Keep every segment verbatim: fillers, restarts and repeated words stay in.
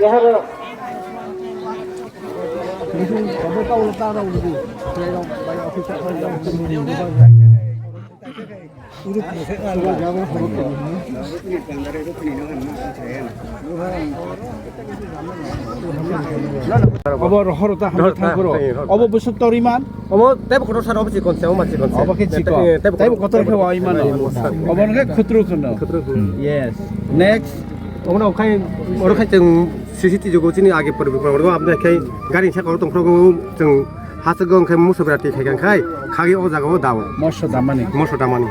Obo rohor ta hamjak thang phoro. Obo bwswk toriman. Omo tebo kotor sar, obo chikon se, omo chikon se. Obo khe chikon. Tebo kotor khe wai mano. Obo khe khutru kheno. Yes. Next. Omo khai, oro khai chwng C C T V jogo chini age pore bwkha oro abda khai gari sa koro tongkhro chwng haswk wng khai musa berati khai khai khagi o jaga o dao. Moso damani. Moso damani.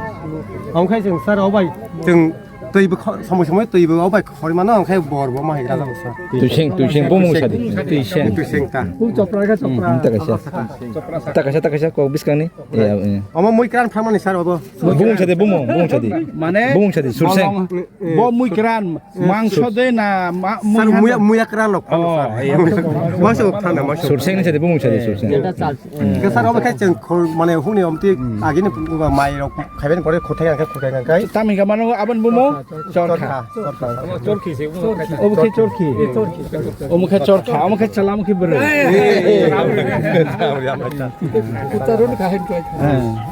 Omo khai chwng sar obai chwng twi bw kho-, somoi somoi twi bw obai khori mano, omo khai bor bo ma hai raja bwsa. Tuising, tuising, bumung sadi. Tuising. Tuising ta. Bum chopra khe chopra. Hmm, ta kaisa. Ta kaisa, ta kaisa, kok biskang ni. Eh, eh. Omo mui kran pharmani sar obo. Bumung sadi, bumung, bumung sadi. Mane? Bumung sadi, surseng. Bo mui kran, mangso de na ma-, sar, mui muya, muya kran lok phano sar. Oh, iya. Mangso phano, mangso. Surseng ni sadi, bumung sadi, surseng. Ke sar obo khai chwng khol, mane huni omti agini mai rok khaiben pore khothai ang khai khothai ang khai. Tami ga mano abon bumo? Chorkha. Chorkha. Obo khe chorkhi. Obo khe chorkha, obo khe chwla, obo khe bwrwi. Kutarun kahin koi.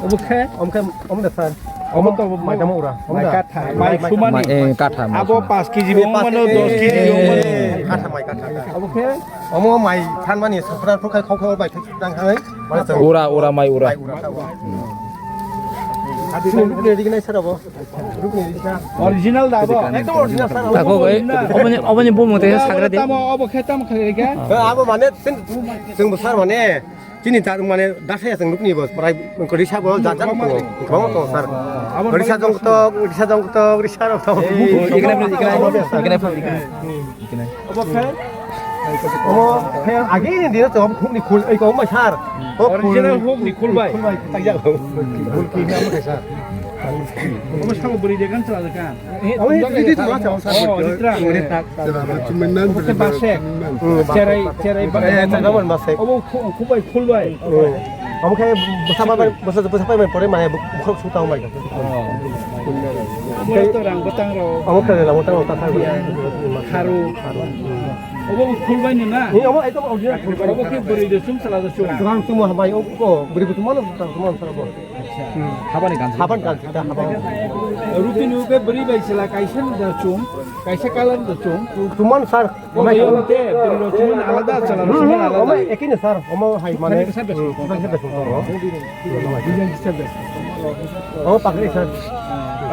Obo khe? Omo khe, omo da sir. Omo to mai tamo ura. Mai katha, mai sumani. Eh, katha, mai sumani. Abo paanch kg bo mano, dos kg bo mano. Katha mai katha. Obo khe? Omo mai thanmani sakra phukha khokha bai thang hai. Ura, ura, mai ura. Mai ura. Sini rukni rigi nai sir abo. Original da abo. Ekdom original sir. Tako, eh, oboni, oboni bumung tei sagra de. Tamo, obo khe tamo khe ga? Eh, abo mane, chwng, chwng bo sir mane, chini ta mane, dasa ya chwng nukni bo, prai, kori sa bo, ja, ja, ko, ko, ko, sir. Abo kori sa jong to, kori sa jong to, kori sa rok to. Ikna, ikna, ikna, ikna. Omo khe? Omo khe agi ni dino to huk ni khul, ei ko mai sir. Original huk ni khul bai. Khul bai, tak ya. Khul ki ni amo khe sir. Omo samo bwrwi de kan chwla de kan. Omo ni di di ma chwla sir. Oh, di tra. Omo khe basek. Cherai, cherai ba. Eh, cherai ba basek. Omo khu-, khu bai, khul bai. Omo khe bwsa bai, bwsa, bwsa bai pore mane bukhuk su tang bai. Oh. Omo to rang bwtang rok. Omo khe rang bwtang rok ta sir. Kharu. Obo khul bai no na? Ni obo ekdom original khul bai. Obo khe bwrwi de chum chwla de chum. Rang chum hambai o ko bwrwi butum mano chum mano sir obo. Acha. Hmm. Habani ganji. Haban ganji ta haban. Ruti nu khe bwrwi bai chwla kaisa no da chum, kaisa color da chum. Chum mano sir. Omo yang te bwrwi rok chum alada chwla rok chum alada. Omo ekino sir, omo hai mane. Kaisa bes. Kaisa bes. Omo pakri sir.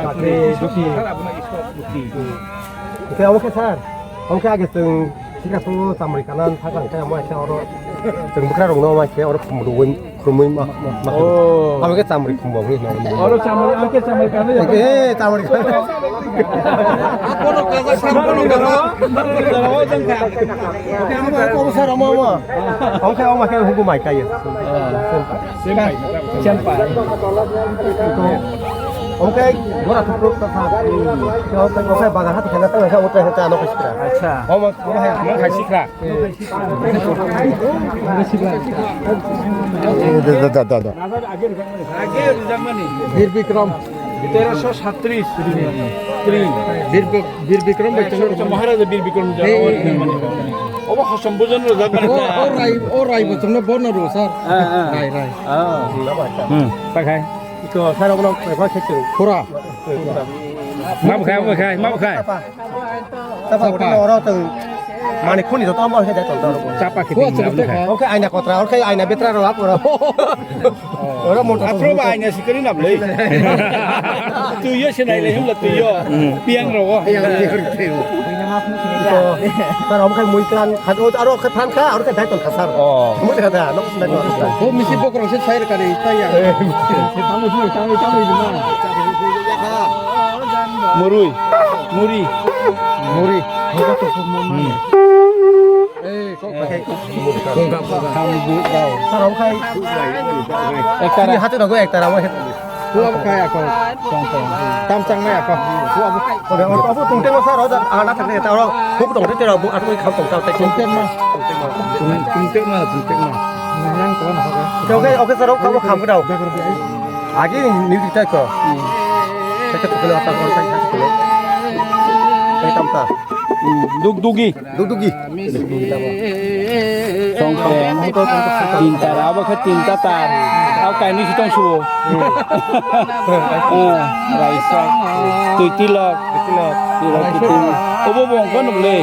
Pakri dhuti. Dhuti. Oke, omo khe sir. Omo khe age chwng sika sungo chamri kanan thang khe omo khe oro chwng bwkra rok no omo khe oro khumrwi khumrwi ma ma. Oh. Omo khe chamri khumbo wi no. Oro chamri, omo khe chamri kanan. Eh, chamri kanan. Kono kaza sam kono kaza. Oke, omo khe omo sir omo omo. Omo khe omo khe hugu mai kai. Sempai. Sempai. Oke, gora tutup ta. Oke, oke, bagar hat kena tang sa utai hata ano kispra. Acha. Omo, omo hai, omo hai sikra. Da, da, da, da, da. Bir Bikram. Teroso satris. Tri. Bir Bik-, Bir Bikram bai tongno. Maharaja Bir Bikram. Obo hosom bojon rojak mani. O, o rai, o rai bo tongno bono ro sir. Ah, ah. Rai, rai. Ah. Hmm, pakai. Ito sir obo no pakai khe. Pura. Ma bukai, ma bukai, ma bukai. Tapa hotel oro tong mani khuni joto amo khe dai tong tong. Chapa khe. Oke aina kotra, oke aina betra ro ap ro. Oro motor. Apro ba aina sikari na blei. Tu yo se nai le hum la tu yo. Piang ro. Tar omo khe mui klan khat aro khe phan kha aro khe dai tong kha sir. Oh. Mui kha da nok sinai tong. Bo misi bokrok se sai kari ta ya. Tamu tamu tamu tamu. Murui. Muri. Muri. Eh, kok pakai. Kungkap, kungkap. Sir, omo khai. Ekta. Ini hati nago ekta ramo het. Kungkap khai ako. Tong, tong. Tam chang nai ako. Oke, oke, oke, tungteng ma sir, oda, ana thakne ta ro. Huk tong te ro, bu atu kham tong ta te. Tungteng ma. Tungteng ma, tungteng ma. Nang tong na ka. Oke, oke, oke, sir, oke, kham ka dau. Agi ni ni ta ko. Kita tukul apa ko ta ko. Tam ta. Duk dugi. Duk dugi. Songkreng. Tinta, abo khe tinta tar. Abo kainwi si tong subo. Eh, raisa. Twi tilok. Tilok kiting. Obo bo wngkha nukle.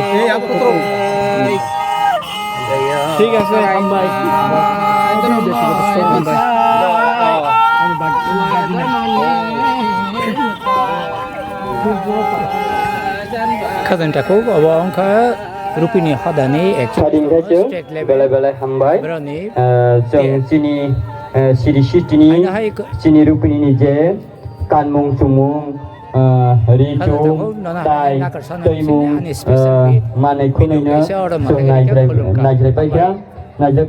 Thik ase, hambai. Khajang takhuk, obo wngkha Rupini hodani actual Sading Raju, state level. Belai belai hambai. Boroni Eh, chwng eh, chini, eh, siri sitini, aina hai ko- chini Rupini ni je kanmung chumung, eh, ri Khajang chum, takhuk, nono tai, hai nakarsa no twi mung, sini ani special eh, gift. Manwi khunui no Video kaisa order chwng manwi nai kaisa jai, khulum ka. Nai jai pai kha. Nai jai